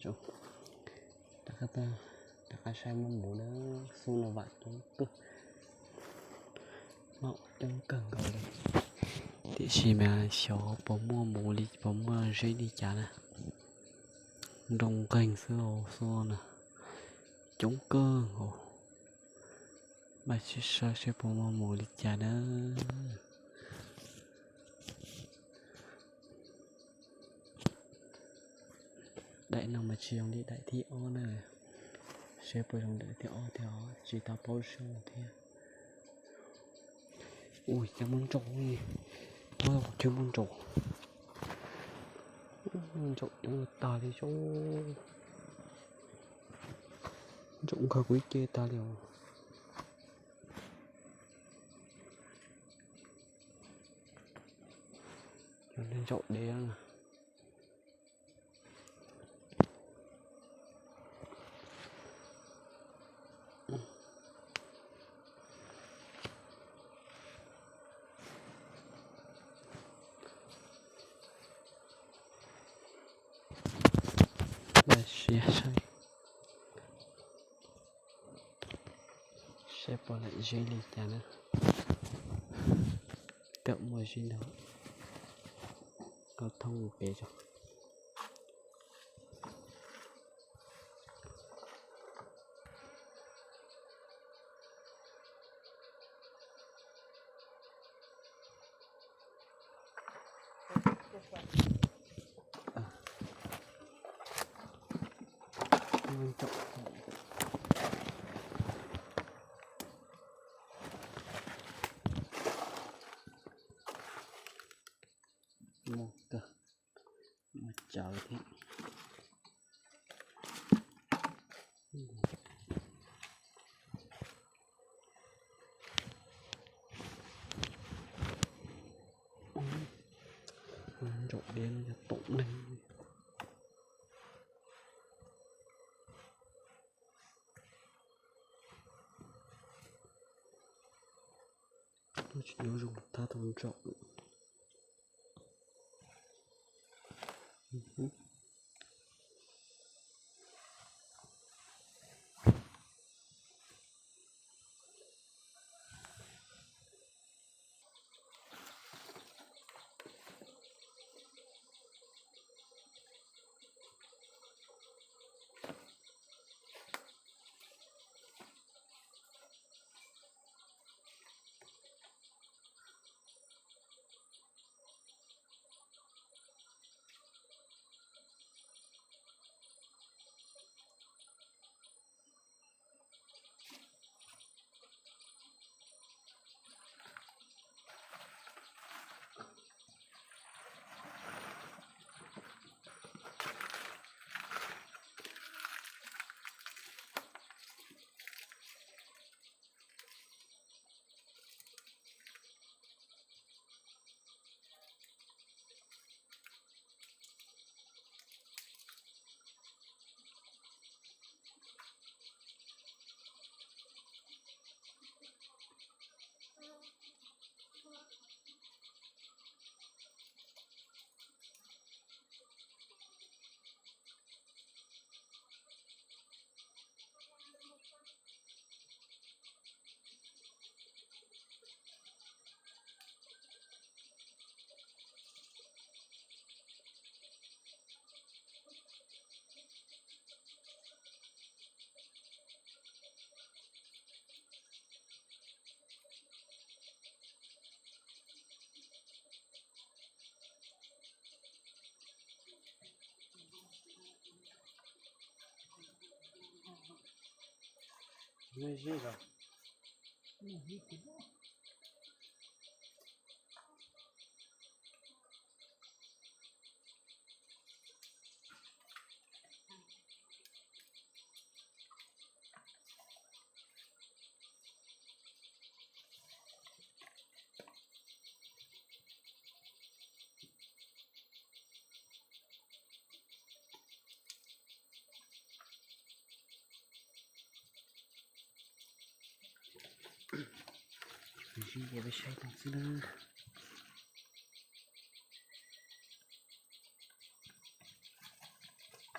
Rov qab, rov qab saib muaj mus na, xub no vam coob kawg, vam coob kawg nkaus li. Tiam sis mas xyov puas muaj mus li, puas muaj zeb li cas na. Nroo nqeeg xwb os, xub no na, coob kawg nkaus. Pab sib saib seb puas muaj mus li cas na. Daim no mas tsis zoo li daim thib ob na. Seb puas zoo daim thib ob thiab, tsis tau paub zoo thiab. Ui, cas muaj ntsaum, muaj kuv chwj muaj ntsaum. Ntsaum coob tag li, ntsaum nkag kuv ib ce tag li os. Cov ntsaum dev na. Ntsia saib, saib puas lam zeb li cas na. Tawm muaj zeb ntag, koj thoob pem tso. Muaj kawg, muaj tsawv thiab. Ntsaum dev no yog tom neeg. Tsis nyob zoo thab tau ntsaum. Zib ces peb saib tau xwb na.